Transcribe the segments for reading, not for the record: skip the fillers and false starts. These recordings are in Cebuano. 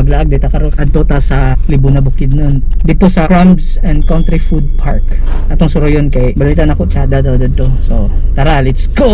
Maglaag dito karon, adto ta sa Libuna, Bukidnon. Dito sa Crumbs and Country Food Park. Atong suroyon kay balita nako tsada daw didto. So tara, let's go.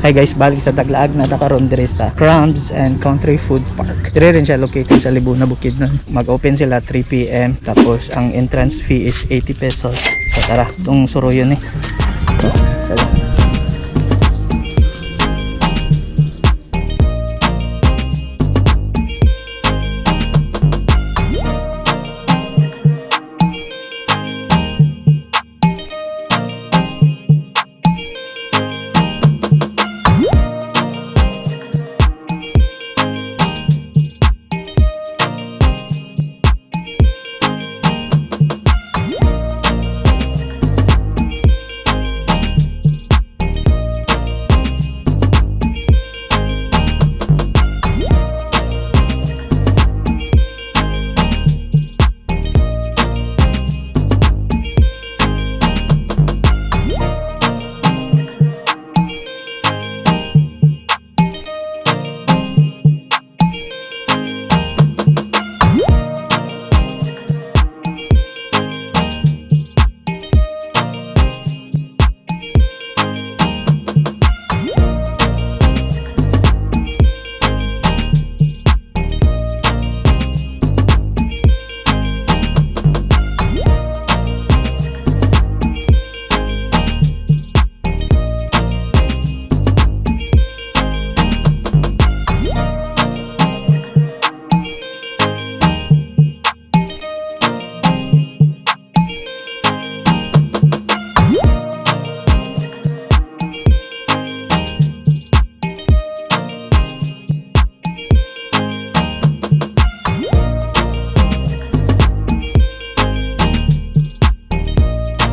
Hi guys, balik sa Taglaag na karon diri sa Crumbs and Country Food Park. Diri rin siya located sa Libuna, Bukidnon. Mag-open sila 3 PM, tapos ang entrance fee is 80 pesos. So tara, tong suroyon eh. So, tara.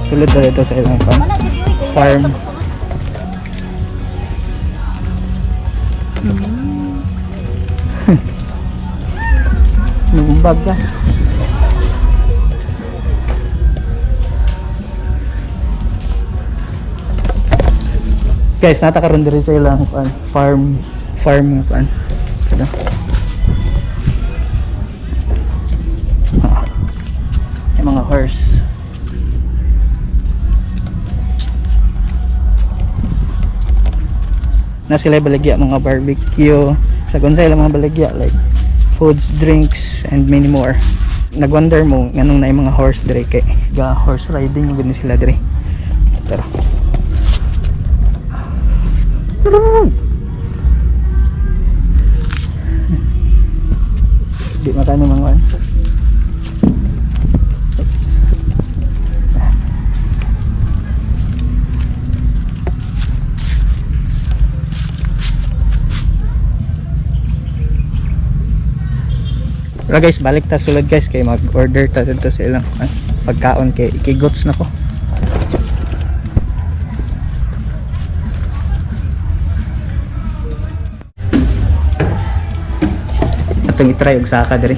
Sulod na dito sa ilang farm. Farm. Numbag ka. Guys, nata karon diri sa ilang kuan, farm farm nga kuan. Ito. Ah. Yung mga horse. Na sila baligya mga barbecue sa kung sila mga baligya like Foods, drinks, and many more. Nagwonder mo nganong naay mga horse dire kay ga horse riding gud ni sila dire. Tara. Di makano mga kuan. Oops. Pero guys, balik ta sulod, guys, kay mag-order ta dito sa ilang pagkaon kay ikigots na ko. Atong i-try og saka diri.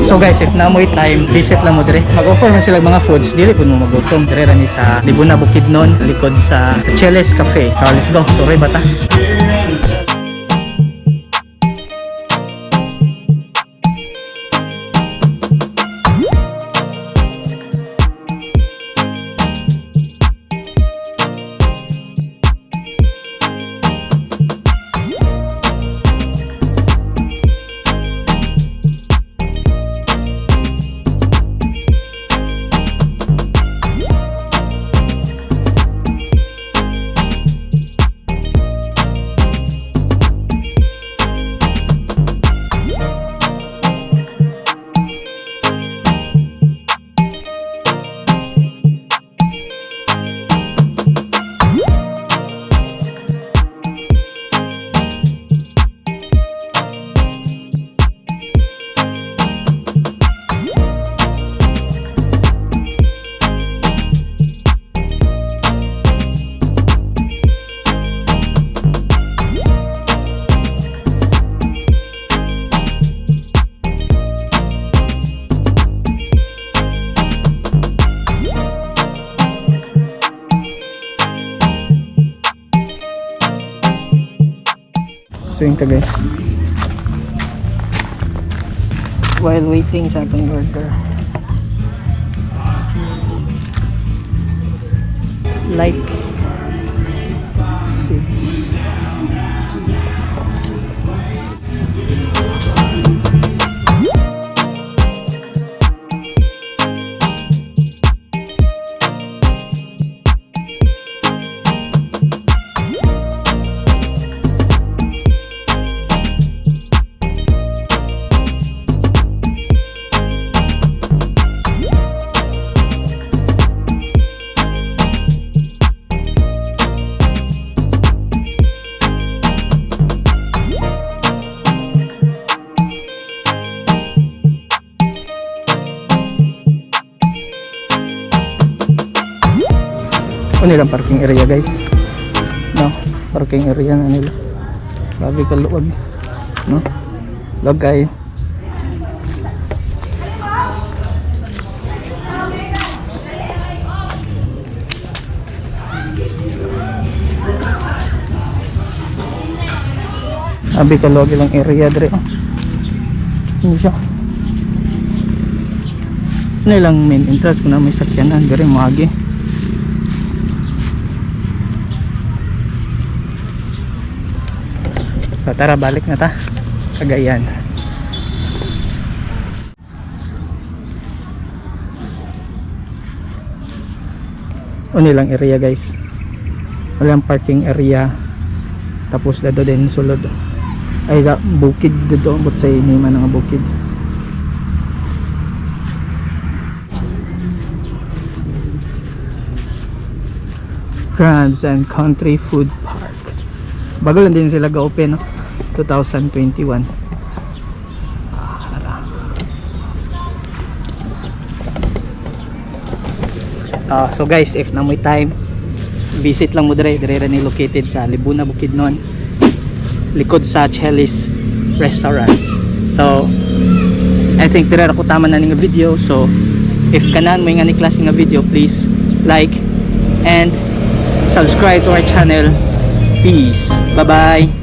So guys, if naa moy time, visit lang mo dire. Mag-offer man sila mga foods, dili pud mo magutom. Dire ra ni sa Libuna, Bukidnon, likod sa Cheles Cafe. So let's go. Sorry bata. So yun ka, guys. While waiting sa atong order. Like seeds. O nilang parking area, guys. No, parking area na nila. Grabe ka luwag. No? Luwag kayo. Grabe ka luwag ilang area dire. Oh. Ano siya? Ano ilang main entrance kung na may sakyanan dire moagi. So tara, balik na ta. Cagayan. Ano lang area, guys. Walang parking area. Tapos dado din sulod. Ay sa bukid dito, but sa ini man nga bukid. Crabs and Country Food Park. Bago lang din sila ga-open, no? 2021. Ah, ara. Ah, so guys, if naa moy time, visit lang mo dire. Dire ra ni located sa Libuna, Bukidnon. Likod sa Chelis Restaurant. So, I think dire ra ko tama na ning video. So, if ganahan mo ingani klase nga video, please like and subscribe to our channel. Peace. Bye-bye.